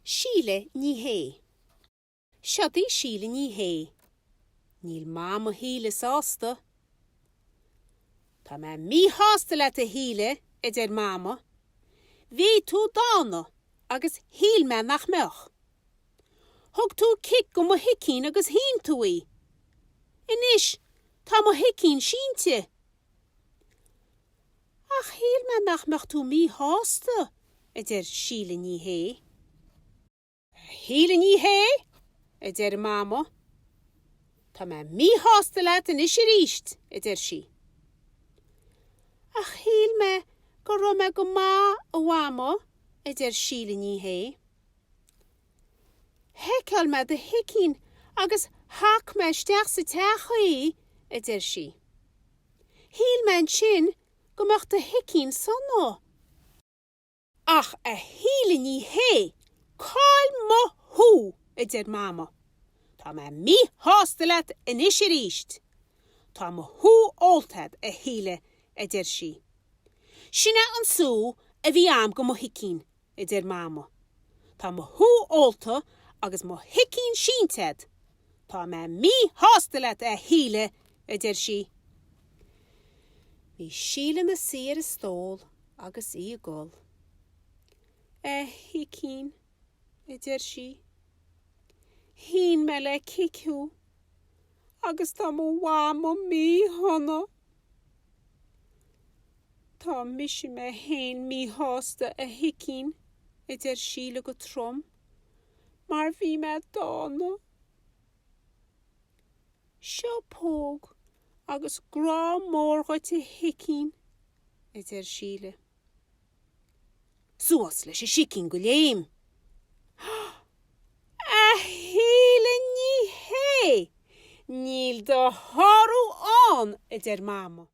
Síle Ní Shé. Seod í Síle Ní Shé. Níl Mama Shíle sásta. Tá mé míshásta leat a Shíle, a deir Mama. Bhí tú dána agus shíl mé nach mbeadh. Thug tú cic go mo shicín agus shín tú í. Anois tá mo shicín sínte. Ach shíl mé nach mbeadh tú míshásta, a deir Síle Ní Shé. A Shíle Ní Shé, a deir Mama, tá mé míshásta leat anois arís, a deir sí. Ach shíl mé go raibh mé go maith, a Mhama, a deir Síle Ní Shé. Sheiceáil mé do shicín agus thac mé isteach sa teach í, a deir sí. Shíl mé ansin go mbeadh do shicín sona. Ach a Shíle Ní Shé, cá'il mo shú, a deir Mama. Tá mé míshásta leat anois arís. Tá mo shú ólta a'd, a Shíle, a deir sí. Sin é an sú a bhí a'm go mo shicín, a deir Mama. Tá mo shú ólta agus mo shicín sínte a'd. Tá mé míshásta leat, a Shíle, a deir sí. Bhí Síle ina suí ar an stól agus í ag gol. A shicín, a deir sí. Shín mé le cic thú agus tá mo mhama míshona. Tá mise mé féin míshásta, a shicín, a deir Síle go trom, mar bhí mé dána. Seo póg agus grá mór dhuit, a shicín, a deir Síle. Suas leis an sicín de léim. A Shíle Ní Shé! Níl do shárú ann, a deir Mama.